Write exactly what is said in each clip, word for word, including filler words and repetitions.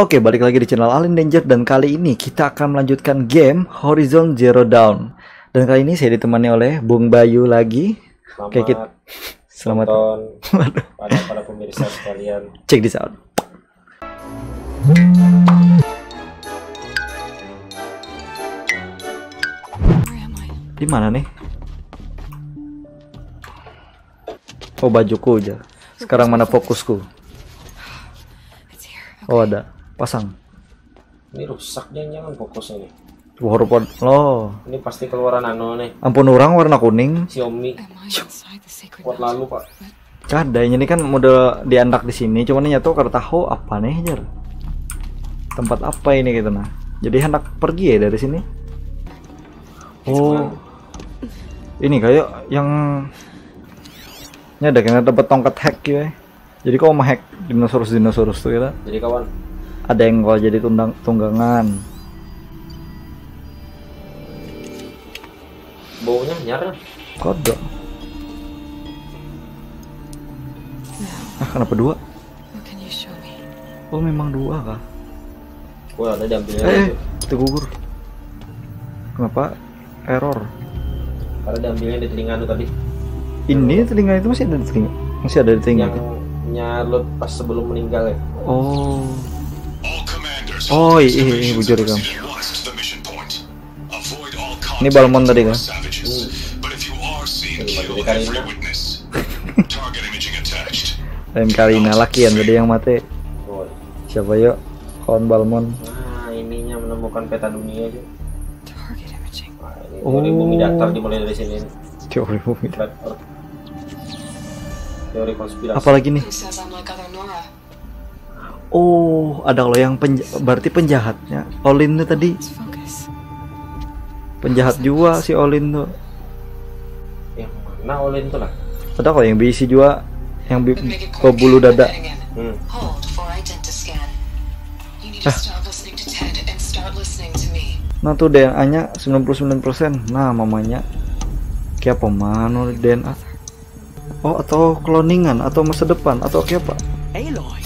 Oke, balik lagi di channel Alien Danger dan kali ini kita akan melanjutkan game Horizon Zero Dawn. Dan kali ini saya ditemani oleh Bung Bayu lagi. Oke, kit- Selamat. Selamat tonton Waduh, pada para pemirsa sekalian. Check this out. Di mana nih? Oh, bajuku aja. Sekarang mana fokusku? It's here. Oh, ada. Pasang. Ini rusak, jangan-jangan fokusnya nih. Wah, rupa lo. Ini pasti keluaran anu nih, Ampun, orang warna kuning. Xiaomi. Am I inside the sacred Kuat mountain? Lalu, Pak. Kada, ini kan model diandak di sini, cuman nyatu kada tahu apa nih, jar. Tempat apa ini gitu nah. Jadi hendak pergi ya dari sini. Oh. Ini kayak yang ini ada kena dapat tongkat hack ya. Jadi kau mau hack dinosaurus dinosaurus tuh kita. Jadi kawan, Ada yang kau jadi tundang tunggangan. Baunya nyar. Kada. Ah, kenapa dua? What can you show me? Oh, memang dua kah? Wah, ada diambilnya. Eh, Tuh. Itu gugur. Kenapa error? Ada diambilnya di telinga lu tadi. Ini telinga itu masih ada di telinga. Masih ada di telinga. Yang nyarut pas sebelum meninggal ya. Oh. All commanders, Oh, iya, iya, iya, bujur ikam. Once to the mission point. Avoid all Ini Balmond tadi kan? Savages. But if you are seen, Ini kill balik kali every ini. Witness. Target imaging attached. Lain kali nah lakian tadi yang mati. Boy. Siapa yuk? Kawan Balmond. Nah, ininya menemukan peta dunia aja. Target imaging. Nah, ini Oh. Teori bumi datar dimulai dari sini. Teori bumi. Flat Earth. Teori konspirasi. Apalagi nih? Who says I'm like other Nora? Oh, ada kalau yang penja- berarti penjahatnya Olin tuh tadi. Let's focus. Penjahat juga si Olin tuh. Yang mana Olin tuh lah? Ada kok yang berisi juga yang bi- berbulu dada. Hmm. Hold for identiscan. You need to stop listening to Ted and start listening to me. Nah tuh D N A-nya sembilan puluh sembilan persen. Nah, mamanya kayak pemanu D N A. Oh, atau kloningan atau masa depan atau kayak apa? Aloy,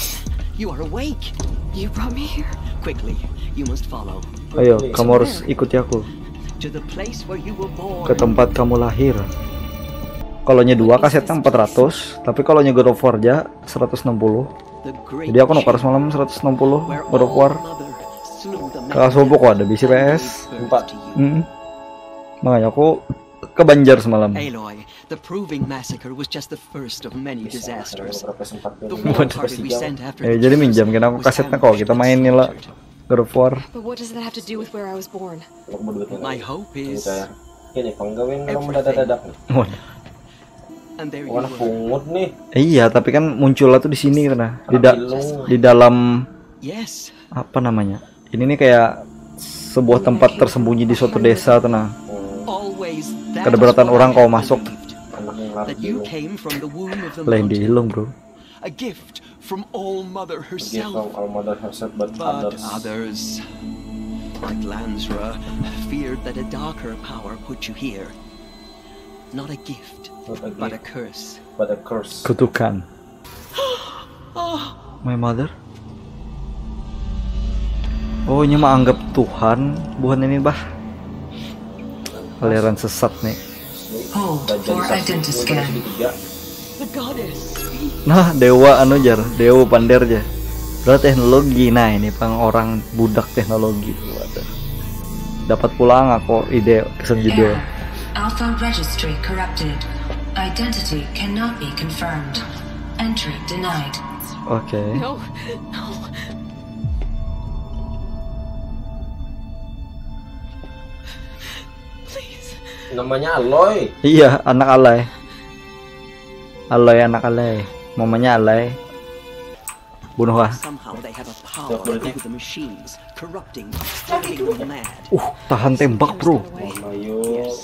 you are awake. You brought me here. Quickly, you must follow. Ayo, kamu harus ikuti aku To the place where you were born. Ke tempat kamu lahir. Kalau nya dua kasetnya empat ratus, tapi kalau nya God of War aja seratus enam puluh. The great Jadi aku nukar semalam seratus enam puluh where God of War. All Mother slew the Kakak subuh kok ada B C P S. Empat. Mm-mm. Makanya aku ke Banjar semalam. Aloy, the Proving Massacre was just the first of many disasters. Berapa sempat The tuh? wholehearted we sent after Eh, the jadi Troopers minjam kena aku was kasetnya found kok kita main nih lah. tortured. God of War. But what does that have to do with where I was born? Untuk berduit My lagi. hope is, Kayak ini penggawean kalau mendadak-dadak nih. Wah, and there you Wah, were, pungut nih. Iya, tapi kan muncul tuh di sini tuh nah. Di, da- Anak ilung. Di dalam Yes, apa namanya? Ini nih kayak sebuah tempat tersembunyi di suatu desa tuh nah. Hmm. Always that Keberatan is what orang I kau have masuk. believed, Anak yang larut that you dulu. Came from the womb of the Lain di mountain. Ilung, bro. A gift from All Mother Gift from herself. All Mother herself, but But others. Others, like Lansra, feared that a darker power put you here. Not a gift, Not a but a gift. Curse. But a curse. Kutukan. My mother. Oh, ini mah anggap Tuhan buhan ini, bah. Aliran sesat nih. Hold for identiscan. Segitiga. The goddess. Nah, dewa anu jar, dewa pander jar. Udah teknologi, nah ini pang orang budak teknologi. Waduh. Dapat pulang aku ide kesan judul. Error. Alpha registry corrupted. Identity cannot be confirmed. Entry denied. Oke. No, no. Please. Namanya Aloy. Iya, anak alay. Alay anak alay. Mamanya alay. Bunuh ah. Somehow they have a power over the machines, corrupting, driving them mad. Uh, tahan tembak, bro. Mama yuk.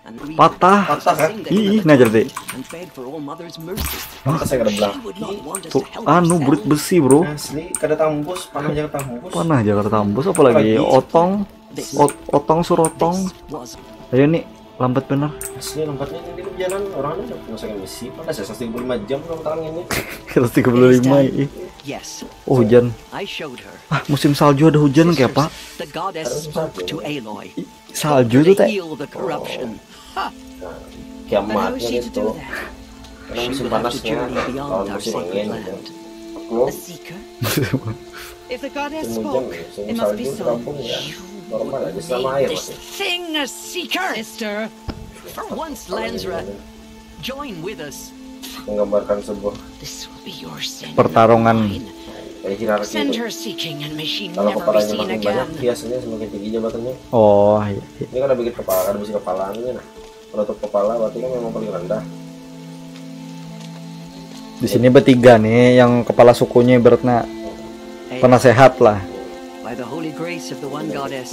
And we Patah. Patah, kan? sing that Ih, another nah, jadi. And beg for All Mother's mercy. Patah saya kada She belakang. Would not want us Tuh, to help anu ourselves. Burit besi, bro. Asli, kada tambus, panah jangan tambus. Panah aja kada tambus, apalagi Apalagi otong. This, Ot- otong surotong. this was Ayo nih. Lambat bener. Asli lompatnya ini di jalan orang ini udah selesai misi. Pada saya tiga puluh lima jam nonton ini. Seratus tiga puluh lima ini. Yes. Oh, hujan. I showed her. Ah, musim salju ada hujan kayak apa? The goddess spoke to Aloy. Salju tuh teh. Heal the corruption. Kiamatnya itu. Karena musim panasnya lawan musim angin gitu. Aku. If the goddess spoke, it must be so. Normal aja sama air masih. Thing a seeker. Sister. For once, Lansra, join with us. Menggambarkan sebuah. This will be your sin. Pertarungan. Kayak hierarki. Send her seeking, and may she Kalau never be kepalanya seen makin banyak, again. Biasanya semakin tinggi jabatannya. Oh, iya. Ini kan ada bikin kepala, ada besi kepala ini nah. Penutup kepala berarti kan memang paling rendah. Di sini bertiga nih, yang kepala sukunya ibaratnya penasehat lah. By the holy grace of the one goddess,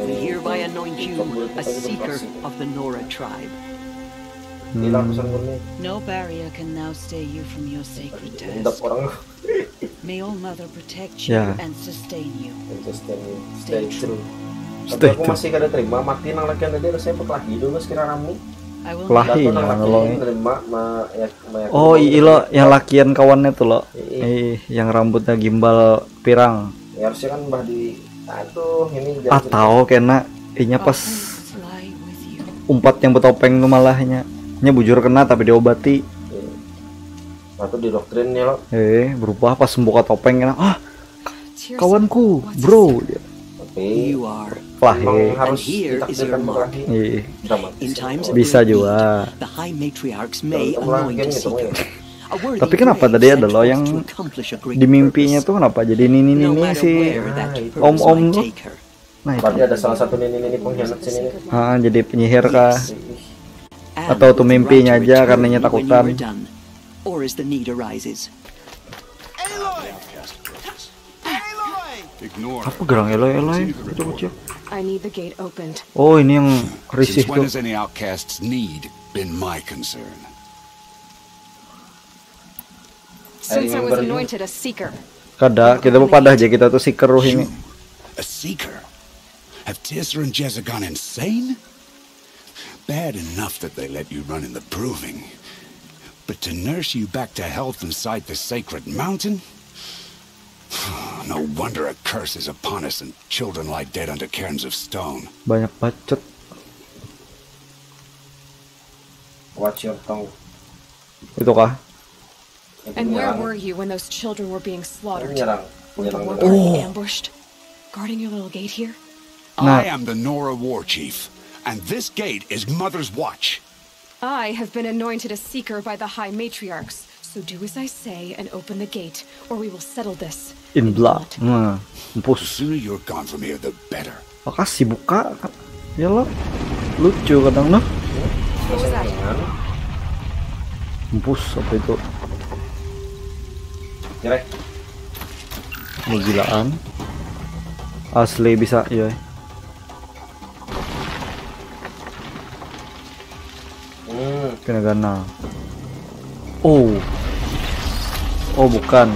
we hereby anoint you a seeker of the Nora tribe. Hilang pesan murni. No barrier can now stay you from your sacred Mendap task. Orang. May All Mother protect you Yeah. and sustain you. Stay, Stay true. true. Tapi Stay aku true. Masih kada terima mati nang lakian tadi rasanya pekelah hidup mas kira rami. I will Pelah. Datu Iya, nang lakian nolong. Nerima ma ya ma ya. Oh, i- ilo yang lakian kawannya tuh lo. Iya. Eh, yang rambutnya gimbal pirang. Ya harusnya kan bah di aduh ini Atau kena inya pas Fly with you. Umpat yang betopeng tuh malahnya. Nya bujur kena tapi diobati. Nah tuh didoktrinnya lo. Eh, berubah pas membuka topeng kena. Ah, Tears. kawanku, What's bro. the secret? You are. Pelah. Emang Eh. harus And here is your ditakdirkan mark. berkelahi. Iya. Dramatis. In times of Bisa great juga. Need, the High Matriarchs may Teman-teman anoint game a gitu seeker. Ya. A worthy Tapi kenapa prey tadi sent ada lo forth yang to accomplish a great Di mimpinya purpose. Tuh kenapa jadi nini No nini matter si where that Ah, itu. Om purpose Om might tuh? Take her. Nah, itu. Berarti ada salah satu nini-nini pengkhianat sini nih. Ah, jadi penyihir kah? Ih, And Atau tuh with the mimpinya right to aja, return karena nya when you takutan. Are done, or as the need arises. Aloy! Aloy! Ignore Apa gerang Eloy Eloy? Itu kecil. I need the gate opened. Oh, ini yang risih Since when tuh. Has any outcast's need been my concern? Since I Ayo, was beri. Anointed a seeker. Kada, kita papadah aja kita tuh seeker roh ini. A seeker? Have Teersa and Jezza gone insane? Bad enough that they let you run in the proving, but to nurse you back to health inside the sacred mountain? No wonder a curse is upon us and children lie dead under cairns of stone. Banyak bacot. Watch your tongue. Itu kah? Itu And where menyerang. Were you when those children were being slaughtered? Menyerang. Were you Menyerang. working ambushed? Guarding your little gate here? Nah. I am the Nora war chief, and this gate is Mother's watch. I have been anointed a seeker by the high matriarchs, so do as I say and open the gate, or we will settle this In blood. Nah, The mampus. Sooner you're gone from here, the better. Makasih buka. Ya lo. Lucu kadang noh. What was that? Mampus apa itu? Jerek. Gila-gilaan. Asli bisa, iya. Hmm, Kena ganal. Oh. Oh, bukan.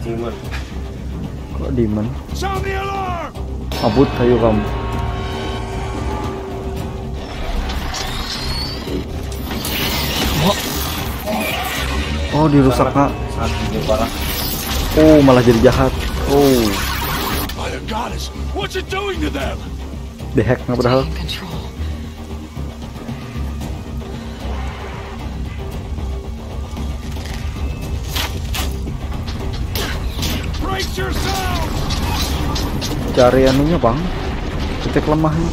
demon. Kok demon? Sound the alarm! Abut, ayo kamu. Oh, dirusak nak. Sangat gigi parah. Oh, malah jadi jahat. Oh, By the goddess, what's it doing to them? Dihack nggak padahal. Taking control. Brace yourselves! Cari anunya bang. Titik lemahnya.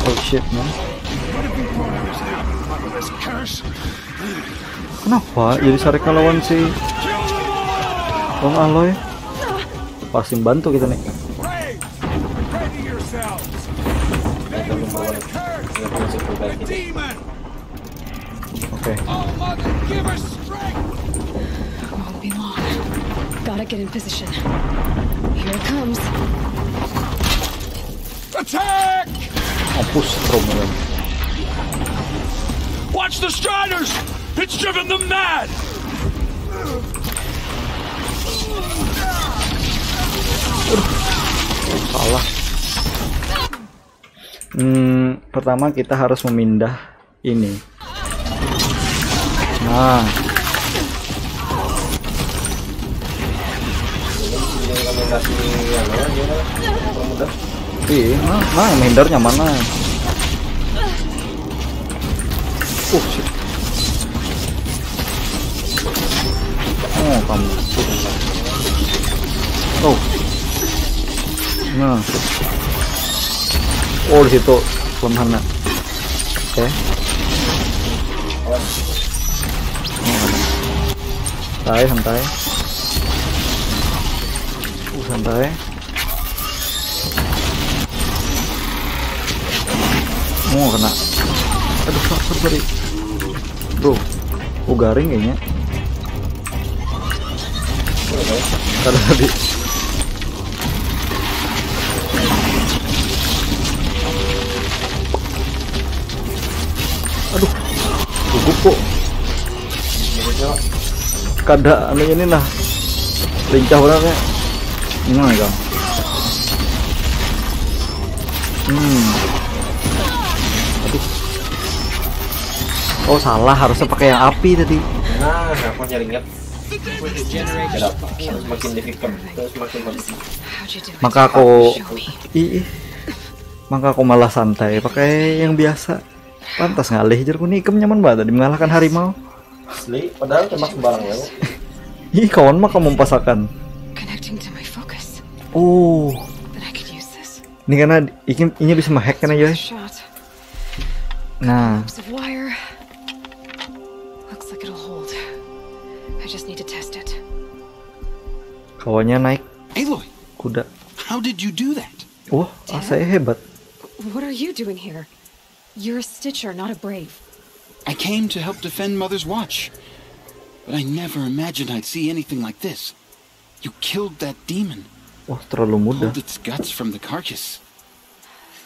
Oh shit man. This curse! Kenapa jadi sarik ngelawan si Bang Aloy? Pasti bantu kita nih. Pray! Ready yourselves! They will find a curse! A demon! Oke. Oh, mother, give us strength! Won't be long. Gotta get in position. Here it comes. Attack! Mampus Romulan. Watch the Striders! It's driven them mad! Oh, salah. Hmm, pertama kita harus memindah ini. Nah. Iya, nah, nah, menghindar nyaman lah. Oh, shit. Oh, kamu. Oh. Nah. Oh, di situ kelemahannya. Oke. Oh, santai, santai. Uh, santai. Oh, kena. Aduh, sorry, sorry. Bro. Oh, garing kayaknya. Kada tadi. Aduh. Gugup kok. Kada anu ini nah. Lincah banget ya. Ini mah, Kang. Hmm. Aduh. Oh, salah, harusnya pakai yang api tadi. Nah, aku nyari ingat. Kenapa? Harus makin difficult, terus makin bagus. Maka aku ih, ih. Maka aku malah santai pakai yang biasa. Pantas ngalih, jarku ni ikam nyaman banget tadi mengalahkan harimau. Asli, padahal tembak sembarang ya. Ih, kawan mah kamu pasakan. Connecting to my focus. Oh. Then I could use this. Ini karena ini, ini bisa menghack kan aja. Shot. Nah. Looks of wire. Looks like it'll hold. I just need to test it. Kawannya naik. Aloy, kuda. How did you do that? Wah, saya hebat. What are you doing here? You're a stitcher, not a brave. I came to help defend Mother's watch, but I never imagined I'd see anything like this. You killed that demon. Wah, terlalu mudah. Pulled its guts from the carcass.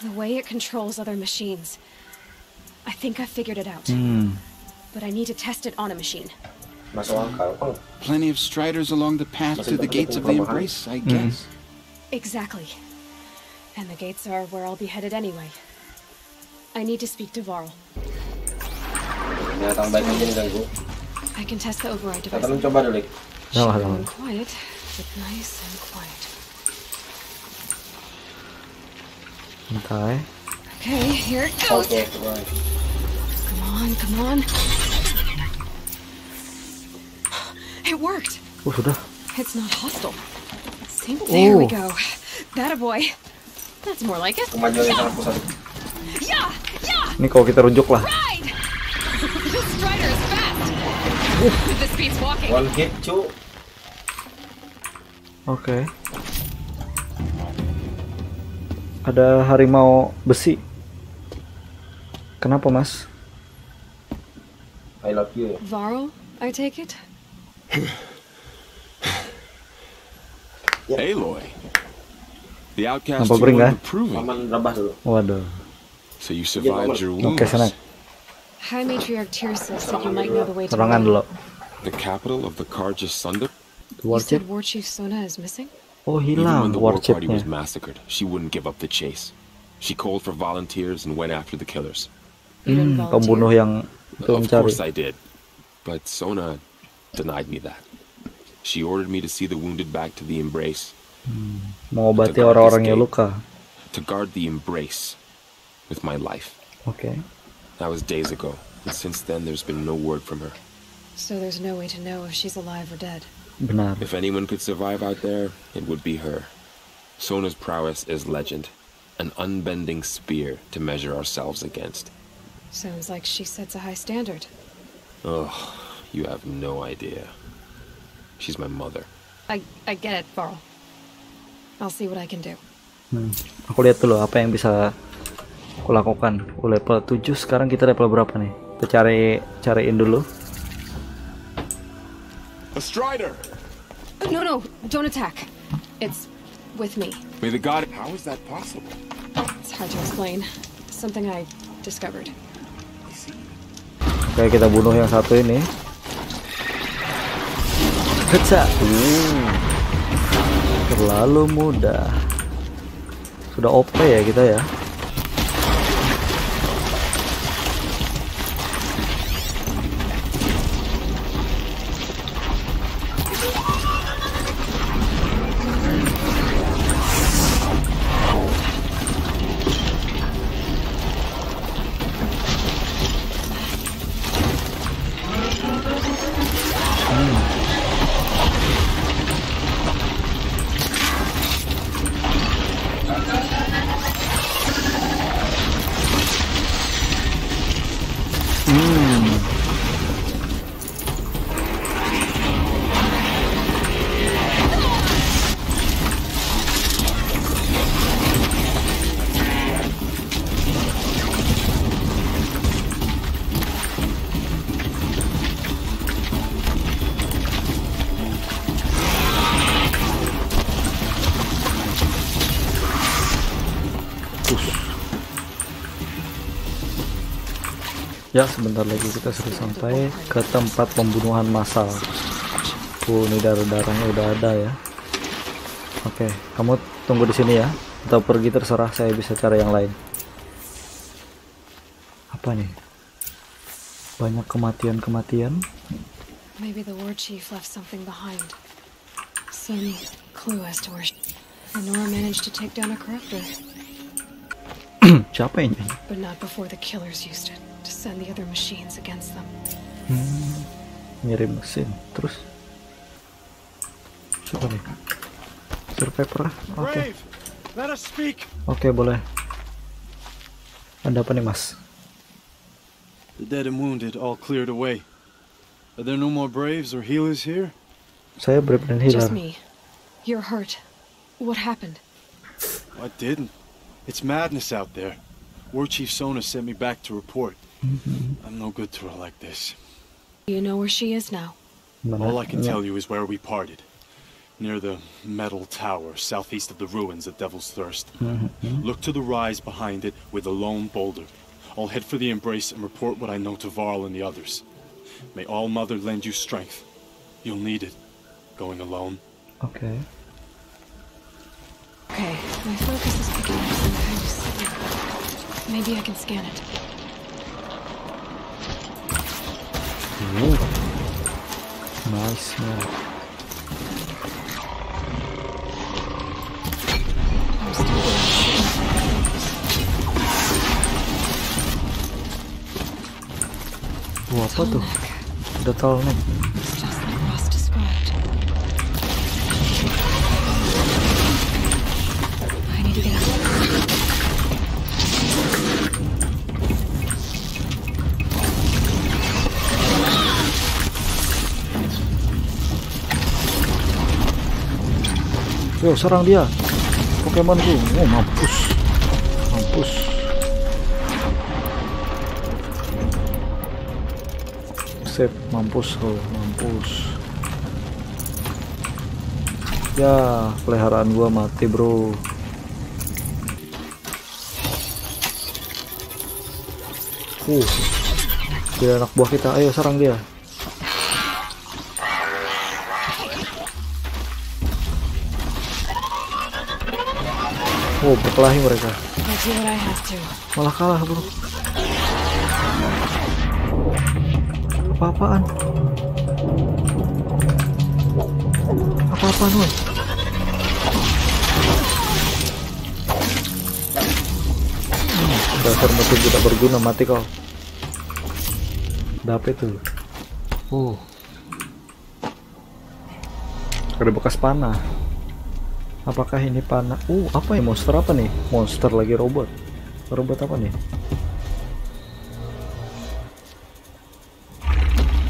The way it controls other machines. I think I figured it out. Hmm. But I need to test it on a machine. Masuk akal, Bang. Plenty of striders along the path to the gates of the Embrace, I guess. Exactly. And the gates are where I'll be headed anyway. I need to speak to Varl. Binatang baik aja nih ganggu. I can test the override device. Kita mencoba dulu. Jangan, jangan. Quiet, but nice and quiet. Entah, eh. Okay, here it goes. Oke, coba. Come on, come on. It worked. Oh, sudah. It's not hostile. Same. There we go. That a boy. That's more like it. Kemajuan yang sangat pesat. Yeah, yeah. Ini kalau kita rujuk lah. Ride. This strider is fast. The speed's walking. One hit, cu. Oke. Ada harimau besi. Kenapa, Mas? I love you. Varl, I take it? Aloy. The outcast you were proving. Paman rabah dulu. Waduh. So you survived your wounds. Oke, sana. High Matriarch Teersa said you might know the way to Serangan dulu. The capital of the Carja Sundar? You said War Chief Sona is missing? Oh, hilang. Even when the war party was massacred, she wouldn't give up the chase. She called for volunteers and went after the killers. Hmm, pembunuh yang itu mencari. Of course I did, but Sona denied me that. She ordered me to see the wounded back to the Embrace. Hmm, mengobati orang-orang yang luka. To guard the Embrace with my life. Oke. That was days ago, and since then there's been no word from her. So there's no way to know if she's alive or dead. Benar. If anyone could survive out there, it would be her. Sona's prowess is legend, an unbending spear to measure ourselves against. Sounds like she sets a high standard. Oh, you have no idea. She's my mother. I, I get it, Varl. I'll see what I can do. Hmm, aku lihat dulu apa yang bisa aku lakukan. Aku level tujuh, sekarang kita level berapa nih? Kita cari, cariin dulu. A strider. No, no, don't attack. It's with me. May the god. How is that possible? It's hard to explain. Something I discovered. Oke, kita bunuh yang satu ini. Headshot. Uh. Terlalu mudah. Sudah O P ya kita ya. Ya, sebentar lagi kita sudah sampai ke tempat pembunuhan massal. Tuh, ini darah-darahnya udah ada ya. Oke, kamu tunggu di sini ya. Atau pergi, terserah, saya bisa cari yang lain. Apa nih? Banyak kematian-kematian. Maybe the war chief left something behind. Some clue as to where she... Nora managed to take down a corruptor. Siapa ini? But not before the killers used it to send the other machines against them. Hmm, ngirim mesin. Terus? Siapa nih? Survivor. Oke. Brave, let us speak. Oke, boleh. Ada apa nih, Mas? The dead and wounded all cleared away. Are there no more braves or healers here? Saya Brave dan Just Healer. Me. You're hurt. What happened? I didn't. It's madness out there. War Chief Sona sent me back to report. I'm no good through it like this. You know where she is now. Mana? All I can Ya. Tell you is where we parted. Near the metal tower, southeast of the ruins of Devil's Thirst. Look to the rise behind it with a lone boulder. I'll head for the embrace and report what I know to Varl and the others. May All Mother lend you strength. You'll need it. Going alone. Oke. Okay, my focus is picking up some kind of signal. Maybe I can scan it. Ooh. Nice, man. I'm still Wah, apa tuh? Ada Tolnek. It's just like Ross described. I need to get out. Yo, serang dia. Pokemonku. Oh, mampus. Mampus. Sip, mampus lo, mampus. Ya, peliharaan gua mati, bro. Uh, dia anak buah kita. Ayo, serang dia. Oh, berkelahi mereka. I'll do what I have to. Malah kalah, bro. Apa-apaan? Apa-apaan, woi? Dasar mesin tidak berguna, mati kau. Dapet tuh. Oh. Ada bekas panah. Apakah ini panah? Uh, apa ya, monster apa nih? Monster lagi robot. Robot apa nih?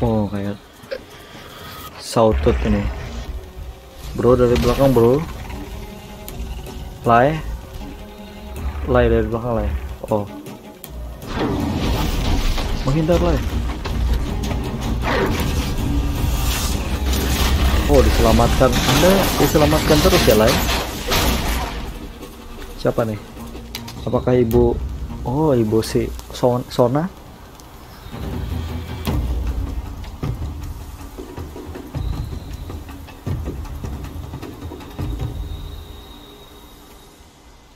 Oh, kayak sawtooth ini. Bro, dari belakang, bro. Lai. Lai, dari belakang, Lai. Oh. Menghindar, Lai. Oh, diselamatkan. Anda diselamatkan terus ya, Lai? Siapa nih? Apakah ibu? Oh, ibu si Son- Sona?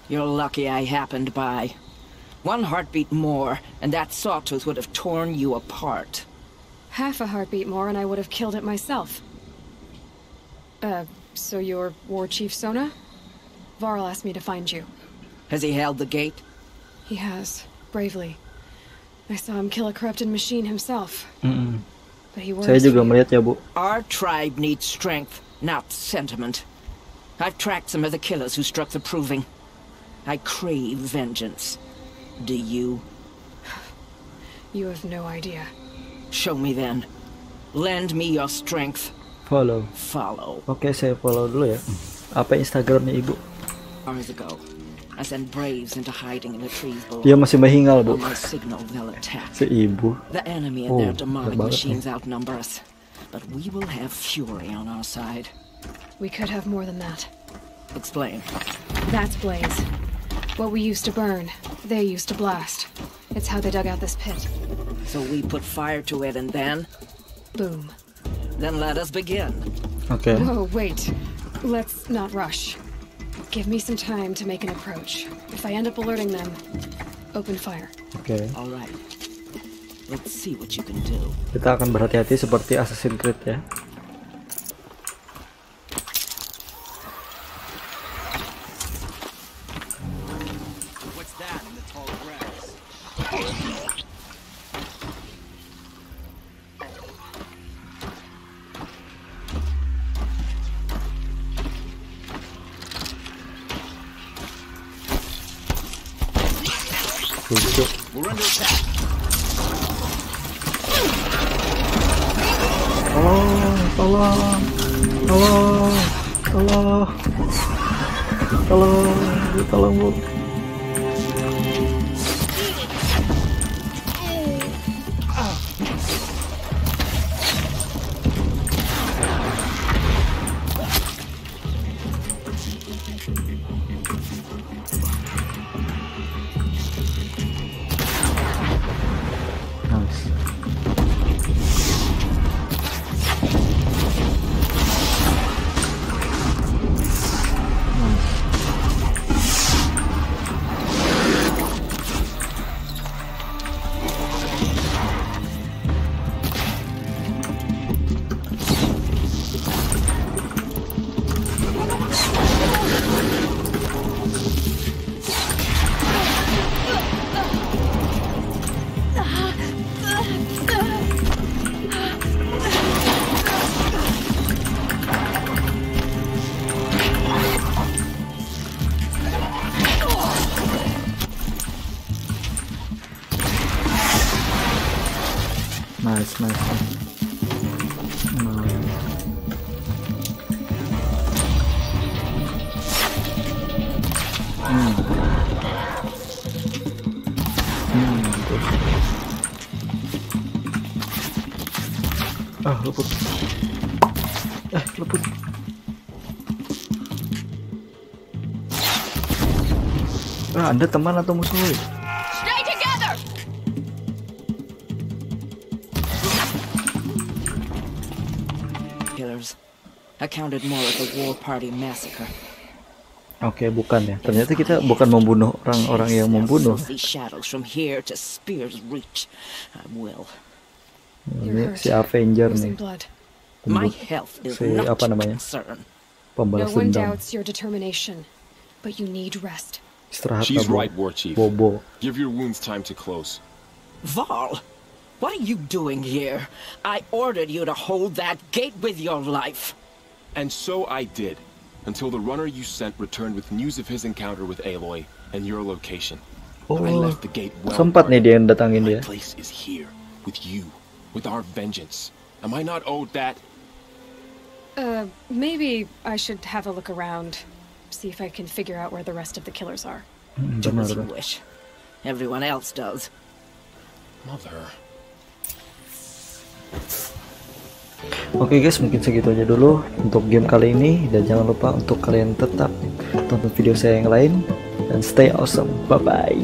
You're lucky I happened by. One heartbeat more, and that sawtooth would have torn you apart. Half a heartbeat more, and I would have killed it myself. Uh, so you're War Chief Sona? Varl asked me to find you. Has he held the gate? He has, bravely. I saw him kill a corrupted machine himself. Mm-mm. But he Saya worries juga for you. Melihat ya, Bu. Our tribe needs strength, not sentiment. I've tracked some of the killers who struck the Proving. I crave vengeance. Do you? You have no idea. Show me then. Lend me your strength. Follow. Follow. Oke, saya follow dulu ya. Apa Instagramnya Ibu? Hours ago, I sent braves into hiding in the trees below. Dia masih mahingal, Bu. On my signal, they'll attack. Si Ibu. The enemy and Oh, their demonic hebat banget machines outnumber us, but we will have fury on our side. We could have more than that. Explain. That's Blaze. What we used to burn, they used to blast. It's how they dug out this pit. So we put fire to it and then? Boom. Then let us begin. Oke. Whoa, wait. Let's not rush. Give me some time to make an approach. If I end up alerting them, open fire. Oke. All right. Let's see what you can do. Kita akan berhati-hati seperti Assassin's Creed ya. What's that in the tall grass? Lucu. We're under attack. Tolong, tolong, tolong, tolong, tolong, tolong, Bu. Nice. Nice, nice, nice. Nice. Hmm. Hmm, terus. Ah, luput. Eh, luput. Ah, Anda teman atau musuh, woi? Stay together! Killers accounted more of the war party massacre. Oke, bukan ya. Ternyata kita bukan membunuh orang-orang yang membunuh. Filthy shadows from here to Spear's Reach. I will. Ini si Avenger Losing nih. Blood. My Pembut- health is si not apa namanya? Concern. No Pembalas one dendam. Doubts your determination, but you need rest. Istirahat She's lah, Bob. Right, War Chief. Bobo. Give your wounds time to close. Varl, what are you doing here? I ordered you to hold that gate with your life. And so I did, until the runner you sent returned with news of his encounter with Aloy and your location. Oh, I left the gate well sempat nih guarded. Dia yang datangin My dia. Place is here, with you, with our vengeance. Am I not owed that? Uh, maybe I should have a look around, see if I can figure out where the rest of the killers are. Hmm, Do benar, as you benar. Wish. Everyone else does. Mother. Oke guys, mungkin segitu aja dulu untuk game kali ini, dan jangan lupa untuk kalian tetap tonton video saya yang lain dan stay awesome. Bye bye.